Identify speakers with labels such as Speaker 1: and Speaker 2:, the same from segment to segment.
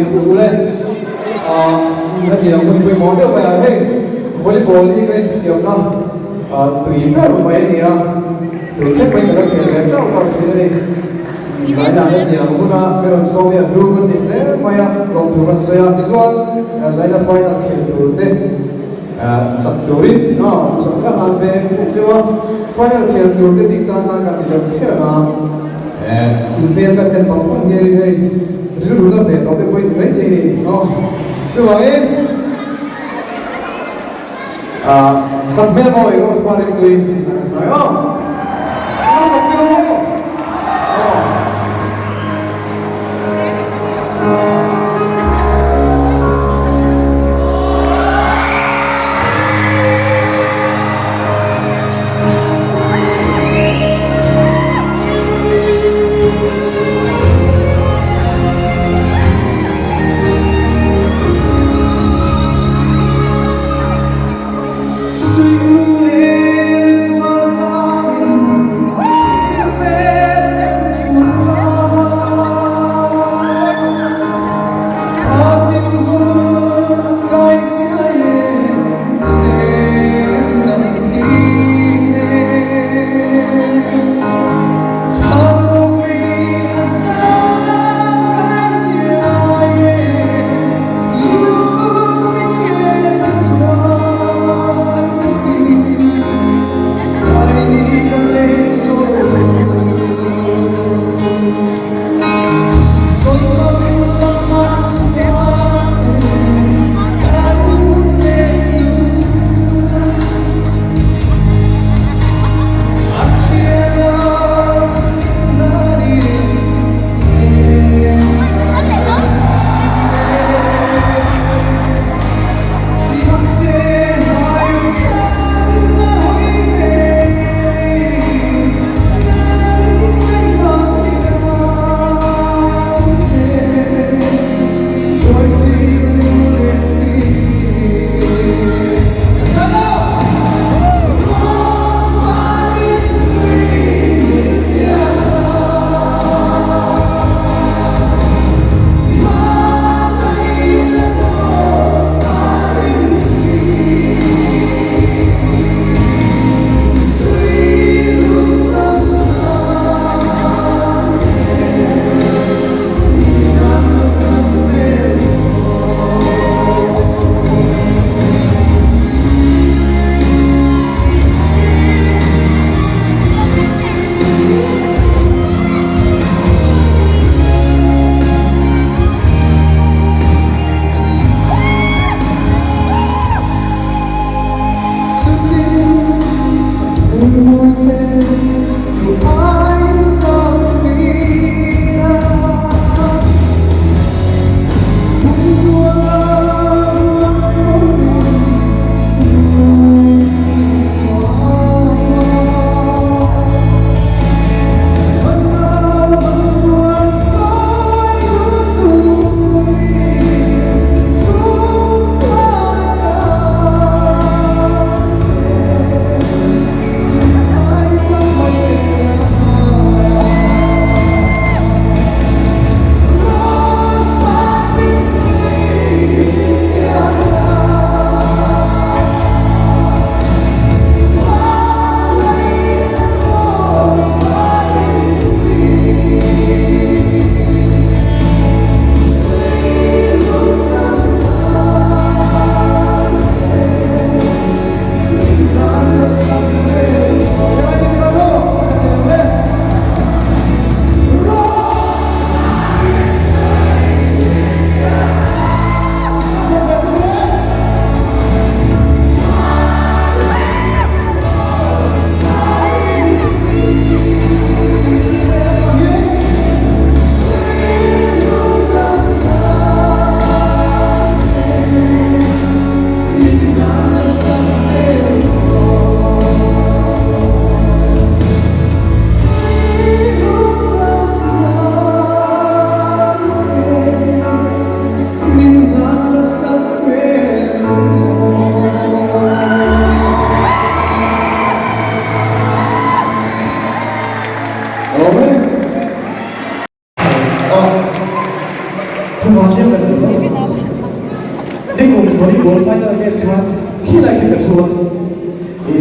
Speaker 1: mawi ule. Hetiang hun pawimawh deuh mai ah hei volleyball hi ka inthiamna tui ber mai a ni a, tun thleng pawhin ka la khel ve chauh chauh thin a ni. Zaina hetiang huna ka rawn sawm hi a hlu ka ti hle mai a, lawmthu kan sawi a, tichuan Zaina final khel tur te chak turin duhsak kha han ve ve cheu a, final khel tur te bik tan khan kan ti deuh kher ang a. In hmel kan en vang vang hianin hei rilru na ve tawh te pawhin ti maithei ni aw. Chuvangin sak hmel mawi Rose Marin tui a kan sawi aw. Ilo sak hmel mawi aw.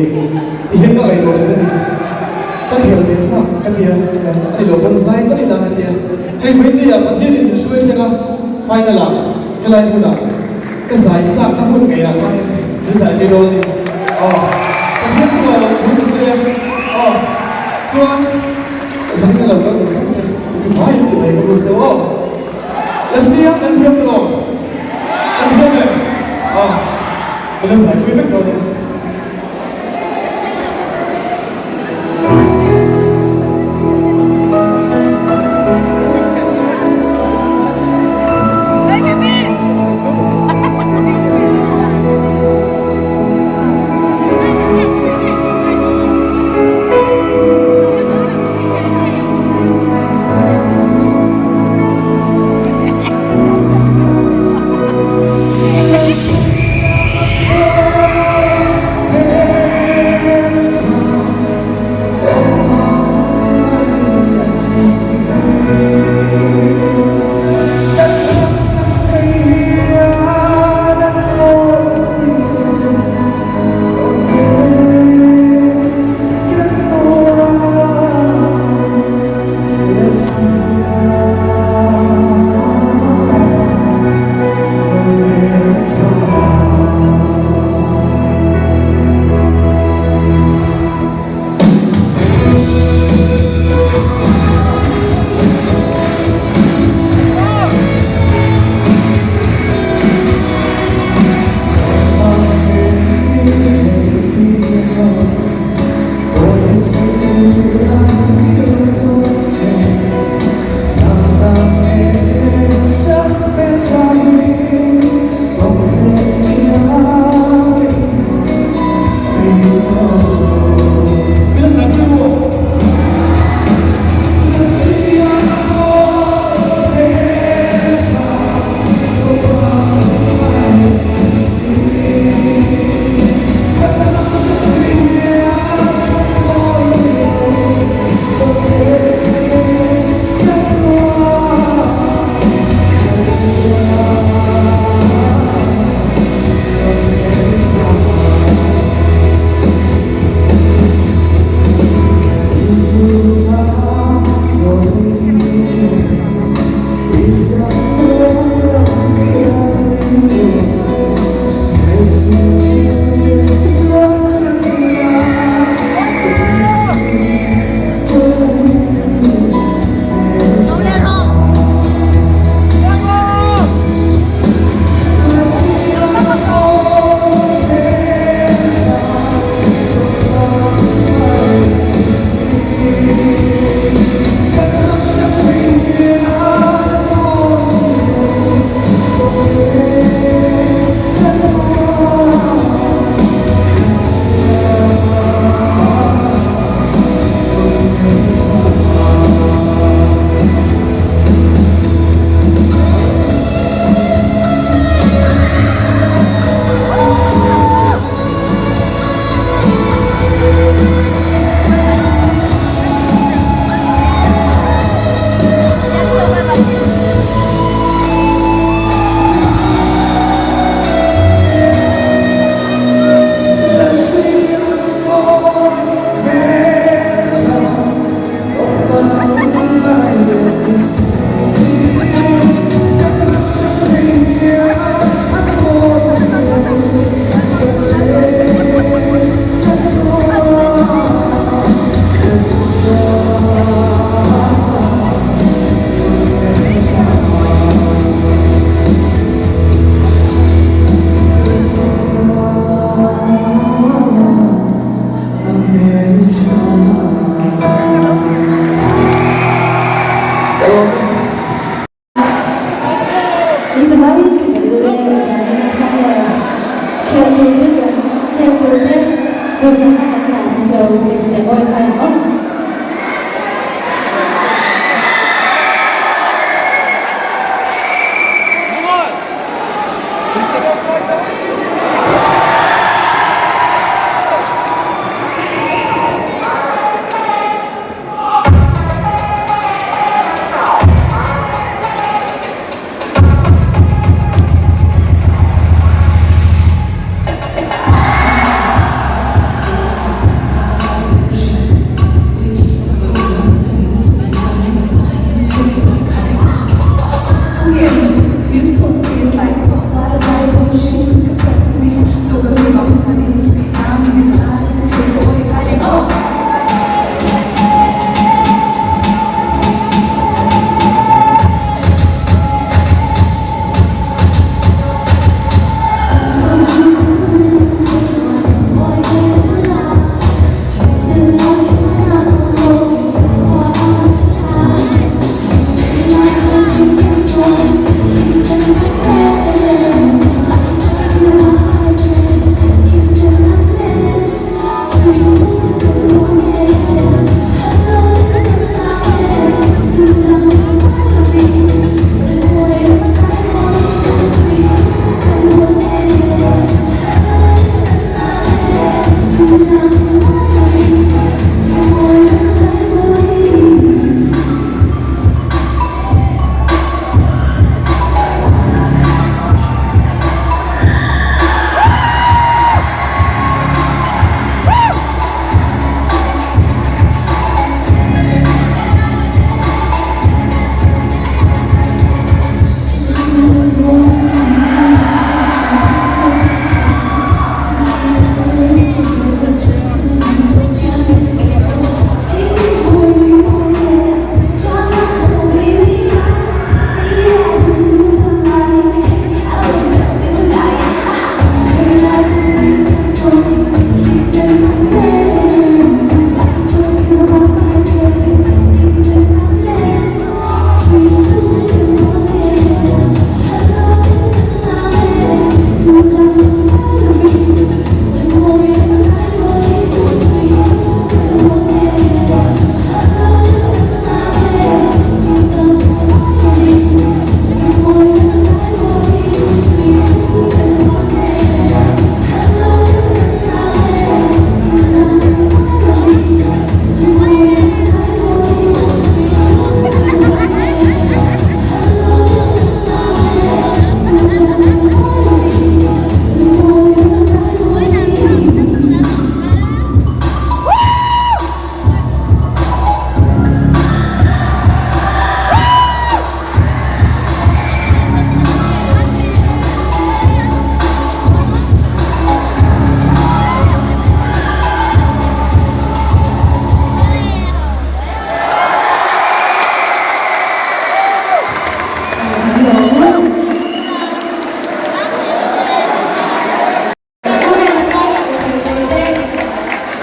Speaker 2: hi ti hian ka ngaihtuah thin a ni. Ka khel ve chak ka ti a, chuan a ni lo pawn zai ka ni la ka ti a. Hei vawiin ah Pathianin min hruai thleng a, final ah helai hmunah ka zai chak ka hmun ngei ah khanin min zai tir dawn a ni. Aw Pathian chungah lo thu ka sawi a, aw chuan zanin a lo kal zawng zawng te zivai in chibai ka bur zeuh aw. La sia kan thiam ta lo, kan thiam em? Aw min lo zai pui vek dawn e.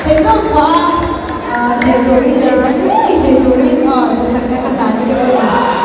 Speaker 3: Theihtawp chhuah a thei turin leh chak ngei thei turin aw duhsakna ka hlan che u a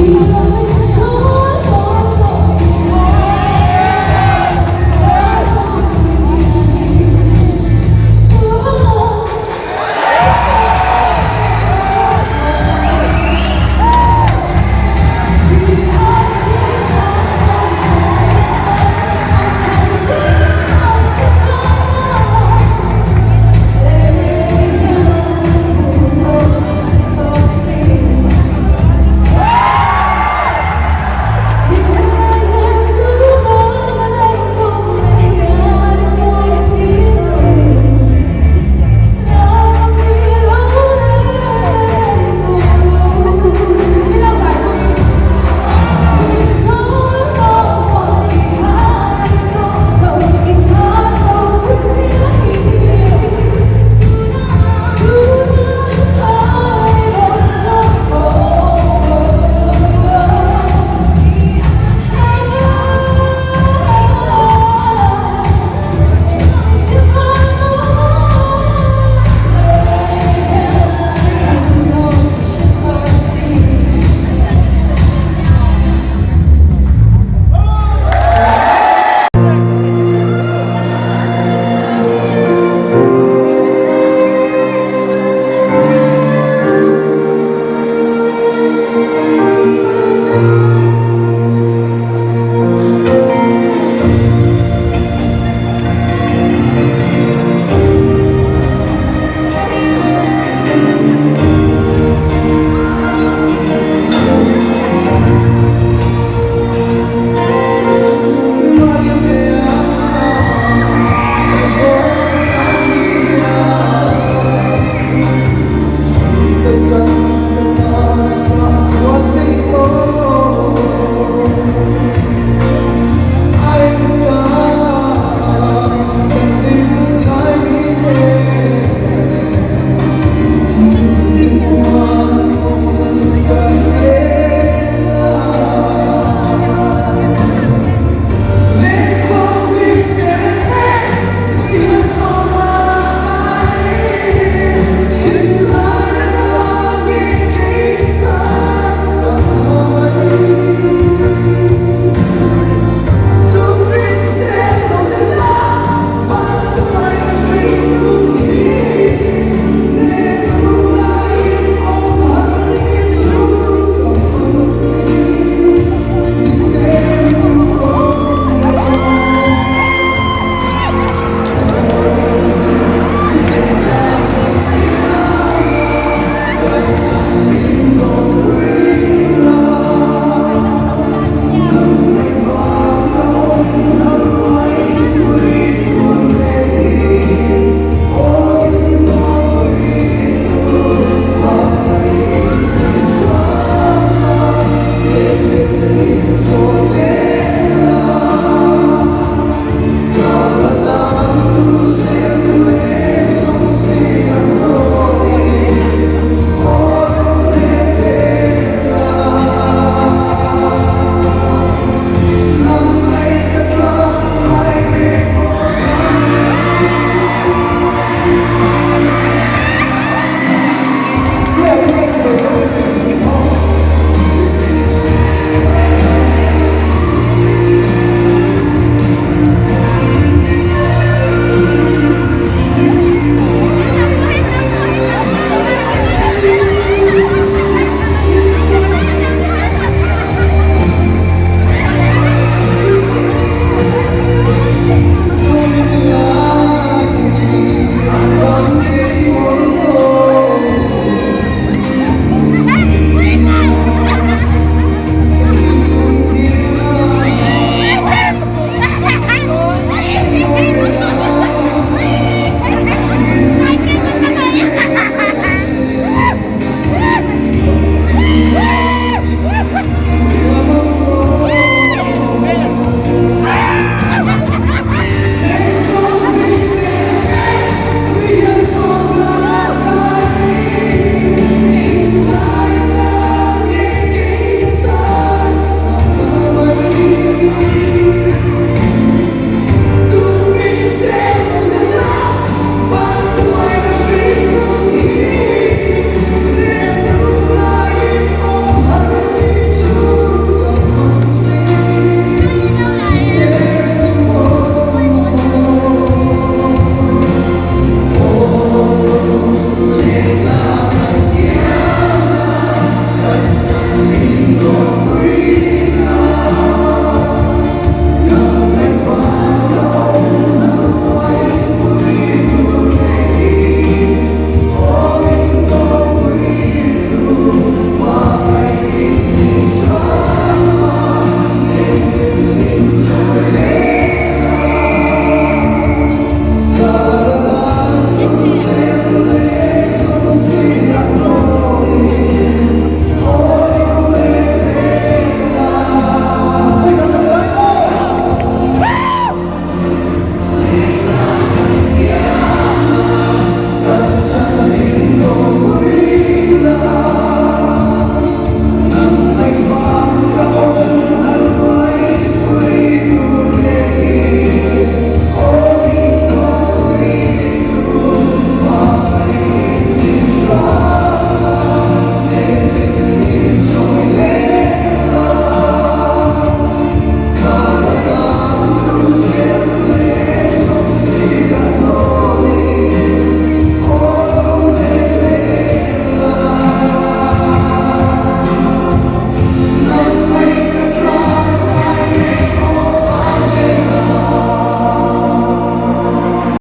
Speaker 3: ni. Yay!